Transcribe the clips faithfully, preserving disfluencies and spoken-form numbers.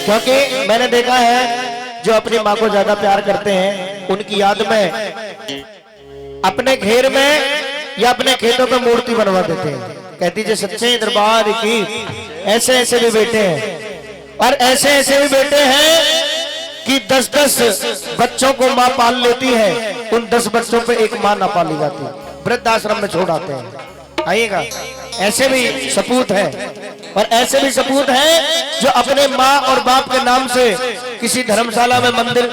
क्योंकि मैंने देखा है, जो अपनी माँ को ज्यादा प्यार करते हैं, उनकी याद में अपने घेर में या अपने खेतों में मूर्ति बनवा देते हैं। कहती जी, सच्चे दरबार की ऐसे ऐसे भी बेटे हैं, और ऐसे ऐसे भी बेटे हैं कि दस दस बच्चों को माँ पाल लेती है, उन दस बच्चों पे एक माँ ना पाली जाती, वृद्धाश्रम में छोड़ आते हैं। आइएगा, ऐसे भी सपूत हैं, और ऐसे भी सपूत हैं जो अपने माँ और बाप के नाम से किसी धर्मशाला में, मंदिर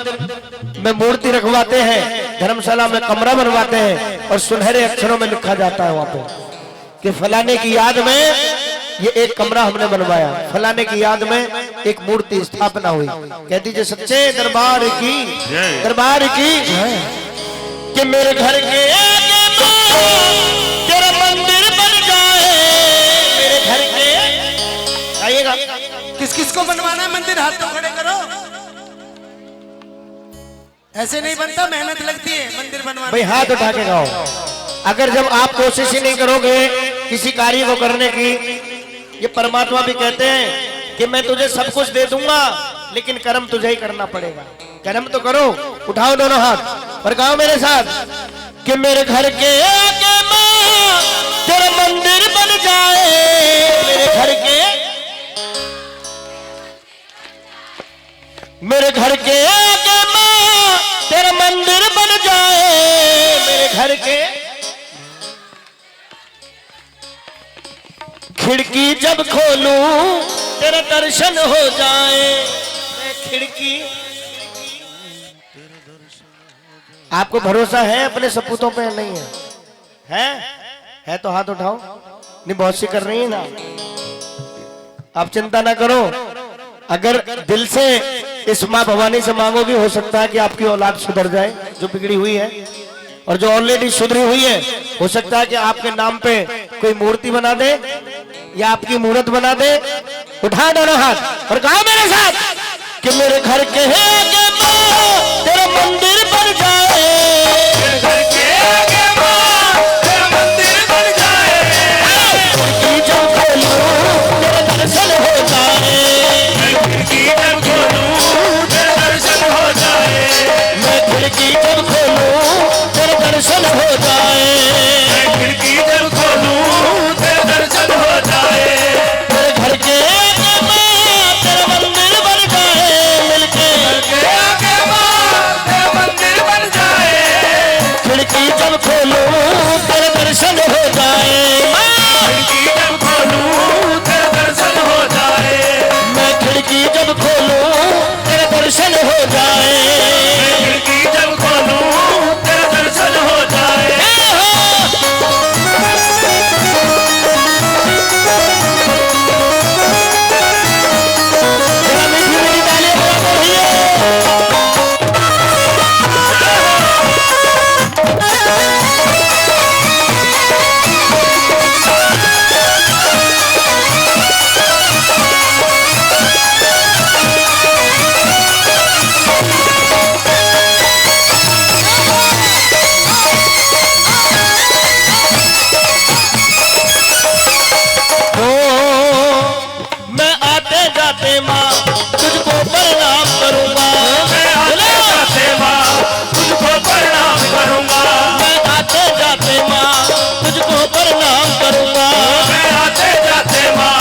में मूर्ति रखवाते हैं, धर्मशाला में कमरा बनवाते हैं, और सुनहरे अक्षरों में लिखा जाता है वहां पे कि फलाने की याद में ये एक कमरा हमने बनवाया, फलाने की याद में एक मूर्ति स्थापना हुई। कहती जी, सच्चे दरबार की, जय। दरबार की जय। कि मेरे घर के आगे माँ तेरा मंदिर बन जाए, मेरे घर के, आइएगा। किस किस को बनवाना है मंदिर, हाथ तो खड़े करो। ऐसे नहीं बनता, मेहनत लगती है मंदिर बनवाने भाई, में। हाथ उठा के गाओ। अगर जब आप कोशिश ही नहीं करोगे किसी कार्य को करने की, ये परमात्मा भी कहते हैं कि मैं तुझे सब कुछ दे दूंगा, लेकिन कर्म तुझे ही करना पड़ेगा। कर्म तो करो, उठाओ दोनों हाथ और गाओ मेरे साथ कि मेरे घर के आगे माँ तेरा मंदिर बन जाए, मेरे घर के, मेरे घर के आगे माँ तेरा मंदिर बन जाए, मेरे घर के। खिड़की जब खोलूं तेरा दर्शन हो जाए, मैं खिड़की। आपको भरोसा है अपने सपूतों पे, नहीं है? है? है तो हाथ उठाओ। नहीं, बहुत सी कर रही है ना। आप चिंता ना करो, अगर दिल से इस माँ भवानी से मांगोगे, हो सकता है कि आपकी औलाद सुधर जाए जो बिगड़ी हुई है, और जो ऑलरेडी सुधरी हुई है, हो सकता है कि आपके नाम पे कोई मूर्ति बना दे या आपकी मूरत बना दे। उठा दोनों हाथ और गाओ मेरे साथ कि मेरे घर के आगे माँ तेरा मंदिर बन जाए, मेरे घर के आगे माँ तेरा मंदिर बन जाए। खिड़की जब खोलूं तेरे दर्शन हो जाए, मैं खिड़की जब खोलूं तेरे दर्शन हो जाए, मैं खिड़की जब खोलूं तेरे दर्शन हो जाए, मैं खिड़की जब खोलूं तेरे दर्शन हो जाए। तेरे घर के आगे माँ तेरा मंदिर बन जाए, मिलके घर के आगे माँ तेरा मंदिर बन जाए। खिड़की जब खोलूं तेरे दर्शन हो जाए। खिड़की जब खोलूं तेरे दर्शन हो जाए। मैं खिड़की जब खोलूं तेरे दर्शन हो जाए। मैं खिड़की जब खोलूं तेरे दर्शन हो जाए। हे हो। जरा मीठी मीठी तालियां बजाते रहिए। ओ, मैं आते जाते माँ तुझको प्रणाम करूंगा। मैं आते जाते माँ तुझको प्रणाम करूंगा। मैं आते जाते माँ तुझको प्रणाम करूंगा। मैं आते जाते माँ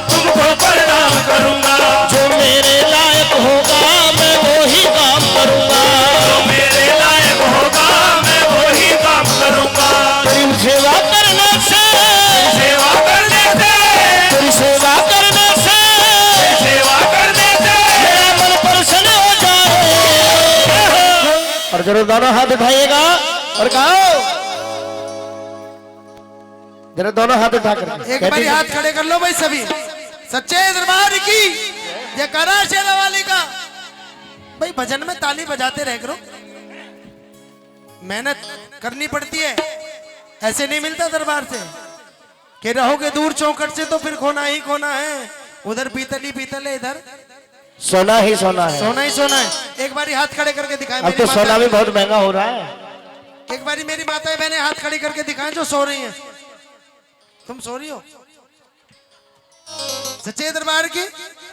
तुमको प्रणाम करूंगा। जो मेरे लायक होगा मैं वही काम करूंगा। जो मेरे लायक होगा मैं वही काम करूंगा। तेरी सेवा करने से, तेरी सेवा करने से, तेरी सेवा करने से, तेरी सेवा करने से मेरा मन प्रसन्न हो जाए। और जरा दोनों हाथ उठाइएगा और गाओ। जरा दोनों हाथ उठा कर एक बार हाथ खड़े कर लो भाई सभी। सच्चे दरबार की जयकारा शेरा वाली का। भाई भजन में ताली बजाते रह करो, मेहनत करनी पड़ती है, ऐसे नहीं मिलता दरबार से। कि रहोगे दूर चौखट से तो फिर खोना ही खोना है, उधर पीतल ही पीतल है, इधर सोना ही सोना है। सोना ही सोना है। एक बार हाथ खड़े करके दिखाएं, अब मेरी तो माता सोना भी बहुत महंगा हो रहा है। एक बार मेरी माताएं बहनें हाथ खड़ी करके दिखाएं जो सो रही हैं। तुम सो रही हो? सच्चे दरबार की।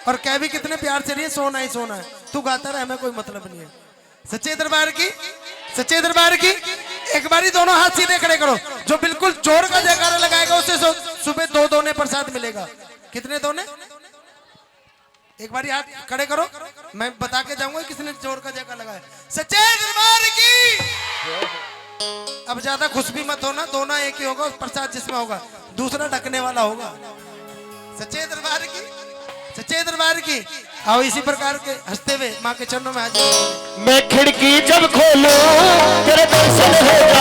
और कह भी कितने प्यार से रही है, सोना ही सोना है। तू गाता रहे, हमें कोई मतलब नहीं है। सच्चे दरबार की, सच्चे दरबार की। एक बारी दोनों हाथ सीधे खड़े करो। जो बिल्कुल जोर का जयकारा लगाएगा, उसे सु-, सुबह दो दोने प्रसाद मिलेगा। कितने दोने? एक बारी हाथ खड़े करो, मैं बता के जाऊंगा किसने जोर का जयकारा लगाया। सच्चे दरबार की। अब ज्यादा खुश भी मत होना, दोना एक ही होगा, प्रसाद जिसमें होगा, दूसरा ढकने वाला होगा। सच्चे दरबार की, सच्चे दरबार की। आओ, इसी प्रकार के हंसते हुए माँ के चरणों में हाजिर। मैं खिड़की जब खोलूं, तेरे दर्शन हो जाए।